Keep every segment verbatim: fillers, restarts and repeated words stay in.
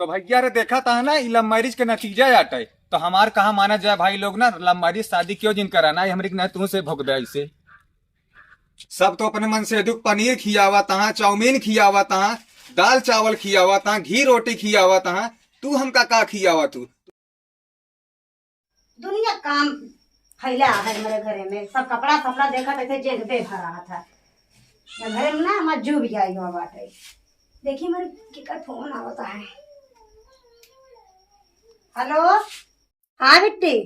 तो भैया रे, देखा था ना, ई love marriage के नतीजा आटे। तो हमार कहा माना जाए भाई लोग ना, love marriage शादी क्यों जिन कराना है, हमरी के ना तू से भोग दे ऐसे। सब तो अपने मन से दुख पनीर खियावा तहाँ, चाउमीन खियावा तहाँ, दाल चावल खियावा तहाँ, घी रोटी खियावा तहाँ, तू हमका का खियावा तू? दुनिया काम फैला है हमारे घरे में, सब कपड़ा सपड़ा देखा तो ऐसे जेब में भरा था। या घरे में ना हमार जू भी आई हुआ बाटे। देखी हमारे केकर फोन आवता है। हेलो, हाँ बिट्टी,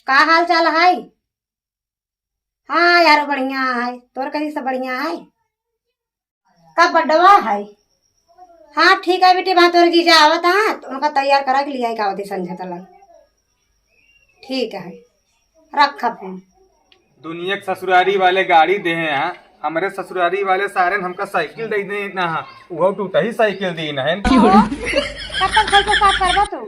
का हाल चाल है? हाँ यार, बढ़िया है। तोर कहीं सब बढ़िया है? का बड्डवा है? हाँ ठीक है बेटी, वहाँ तोर जीजा आवत हैं तो उनका तैयार करा के लिया आवत है संझा तलक। ठीक है, रखा फोन। दुनिया के ससुरारी वाले गाड़ी दे हैं, हाँ, हमरे ससुरारी वाले सारे ने हमका साइकिल दे दे ना, हाँ, वो टूटा ही साइकिल दी ना है। कब तक घर को साफ करबा तू?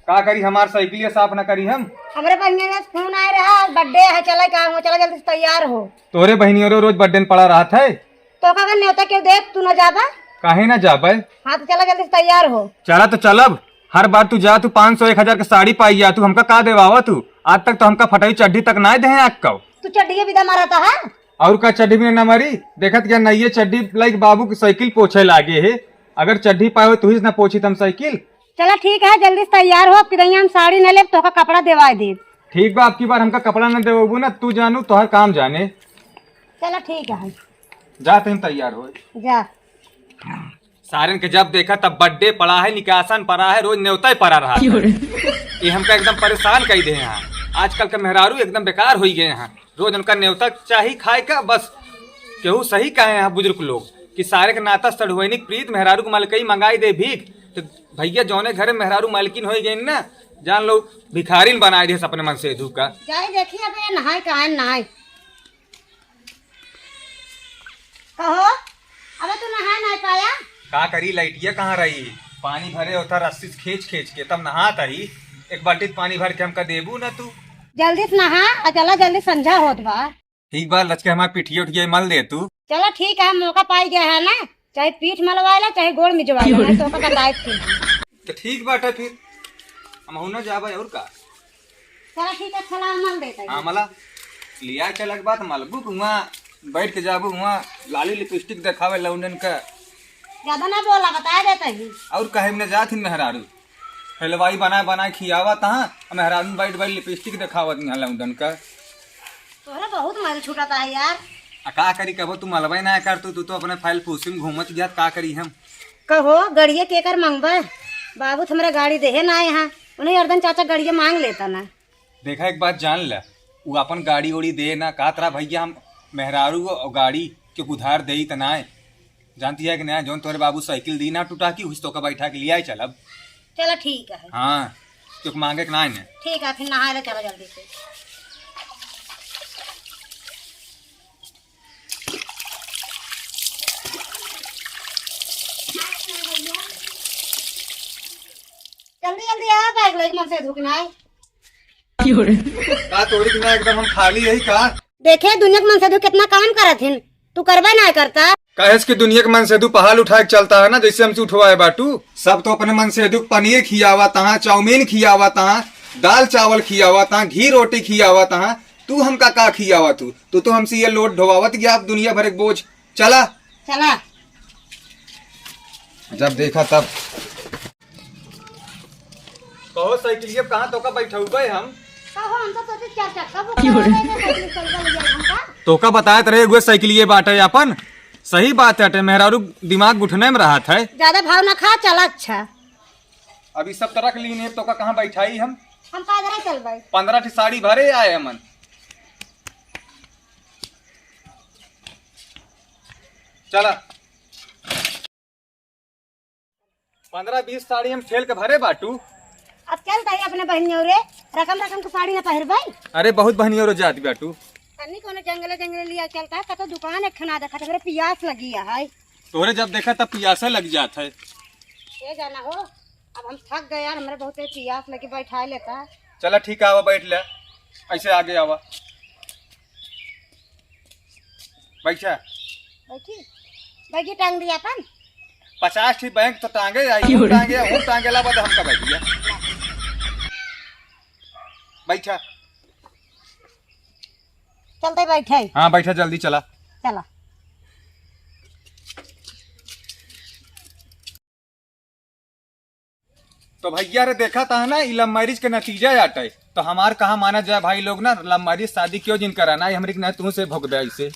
का करी, हमार साइकिलिया साफ ना करी हम? हमरे बहिनिया के फोन आए रहा, आज बर्थडे है, चले का हो, चला जल्दी से तैयार हो। तोरे बहिनिया रो रोज बर्थडे में पड़ा रहत है। तो का न्योता क्यों दे, तू ना जाबा? काहे ना जाबे? हाँ तो चला जल्दी से तैयार हो। चला तो चलब, हर बार तू जा, तू पाँच सौ एक हजार के साड़ी पाई जा, तू हमका का देवावा तू? आज तक तो हमका फटाई चड्ढी तक ना दे हैं आज कब। तू चड्ढी के बिदा मारता है? और का चड्ढी में ना मारी, देखत क्या नइये चड्ढी लाइक बाबू की साइकिल पोछे लागे है, अगर चड्ढी पाए हो तू ही ना पोछी तम साइकिल। चला ठीक है, जल्दी से तैयार हो, अब किदइया हम साड़ी न लेब, तोहका कपड़ा देवाए देब। ठीक बा, अब की बार हमका कपड़ा न देवबू ना, तू जानू तोहर काम जाने। चला ठीक है। जा तुम तैयार हो। जा। सारन के जब देखा तब बर्थडे पड़ा है, निकासन पड़ा है, रोज न्योता ही पड़ा रहा है। ये हमका एकदम परेशान कर दे हैं। आजकल के मेहरारू एकदम बेकार हो गए हैं। रोज उनका न्योता चाही खाए का, बस। केहू सही कहे हैं बुजुर्ग लोग कि सारे के नाता सढ़ुआइनी प्रीत, मेहरारू के मलकई मंगाई दे भीख। तो भैया जौने घरे मेहरारू मालकिन हो गई ना, जान लो भिखारिन बनाए दे अपने मन से धूप का। जाए देखी अबे नहाए का है, नहाए। कहो, अबे तू नहाए नहीं पाया? का करी, लइटिया कहाँ रही? पानी भरे होता रस्सी से खींच खींच के, तब नहात आई। एक बाल्टी पानी भर के हमका देबू ना तू? जल्दी से नहा, आ चला जल्दी, संझा होत बा। ठीक बा, लचके हमार पिठिया उठिया मल दे तू। चला ठीक है, मौका पाई गया है ना, चाहे पीठ मलवाए ला, चाहे गोड़ मिजवाए ला, मैं तो ओकर बताए थी। तो ठीक बाटे फिर, हमहू ना जाबे और का। चला ठीक है, चला मल देता है। हाँ, मला लिया चलक बात मलबू हुआ, बैठ के जाबू हुआ, लाली लिपस्टिक देखावे लौंडन का। ज्यादा ना बोला, बता देता ही। और कहे में जात ही मेहरारू, हलवाई बनाए बनाए खियावा तहाँ, मेहरारू बैठ बैठ लिपस्टिक देखावत यहाँ लौंडन का। तोहरा बहुत मल छूटता है यार। आ का करी, कबो तू मलबे ना कर, तू, तू तो अपने फाइल फूसी में घूमत गया, का करी हम? कहो, गड़िया केकर मंगबे? बाबू तो हमरा गाड़ी देहे ना यहाँ, उन्हें अर्दन चाचा गड़िया मांग लेता ना। देखा, एक बात जान ले, वो अपन गाड़ी उड़ी दे ना, कहत रहा भैया हम मेहरारू और गाड़ी के उधार देई त ना है। जानती है कि ना, जौन तोरे बाबू साइकिल दी ना टूटा की, उस तो का बैठा के लिया चलब। चला ठीक है। हाँ, क्योंकि मांगे के ना है ना। ठीक है, फिर नहाए ले चला जल्दी से। जल्दी जल्दी आ, बैग लेके मन से धुकना है। का तोरी के ना एकदम हम खाली यही का? देखे दुनिया के मन से तू कितना काम करत हिन, तू करबे ना करता। काहे से कि दुनिया के मन से तू पहाड़ उठा के चलता है ना, जैसे हमसे उठवाए बाटू। सब तो अपने मन से तू पनीर खियावा तहाँ, चाउमीन खियावा तहाँ, दाल चावल खियावा तहाँ, घी रोटी खियावा तहाँ, तू हमका का खियावा तू? तू तो हमसे ये लोड ढोवावत गया, अब दुनिया भर एक बोझ। चला। चला। जब देखा तब। कहो साइकिलिया कहाँ तोका बैठउबे हम? कहो, हम तो सोचे चार चक्का बुक करा लेंगे, साइकिल चल चल जाए हमका। तोका बताए त रहे, उहे साइकिलिए बाटे अपन। सही बात है, मेहरारू दिमाग गुठने में रहत है। ज्यादा भाव ना खा, चला अच्छा। अभी सब तो रख लीन है, तोका कहाँ बैठाई हम? हम पैदल ही चलबे। पन्द्रह ठी साड़ी भरे आए हमन। चला। पन्द्रह बीस साड़ी हम ठेल के भरे बाटू। अब चलता है अपने बहनियों रे, रकम रकम के साड़ी ना पहिरबे। अरे बहुत बहनियों रे जात बाटू। तन्नी कोनो जंगले जंगले लिया चलता है, कतो दुकान एक ठना देखा था, मेरे पियास लगी है। तोरे जब देखा तब पियासे लग जात है। ये जाना हो, अब हम थक गए यार, हमरे बहुत पियास लगी, बैठा लेता है। चला ठीक है, आवा बैठ ले, ऐसे आगे आवा। बैठा। बैठी? बैगी टांग दिया अपन? पचास ठी बैंक तो टांगे आई, हम टांगे, हम टांगे ला बता हमका बैठ गया। बैठा। चलते बैठे। हाँ, बैठा, जल्दी चला। चला। तो भैया रे, देखा था ना, ई लव मैरिज के नतीजा आटे। तो हमार कहा माना जाए भाई लोग ना, लव मैरिज शादी क्यों जिन करा ना, हमरी के ना तू से भोग दे ऐसे।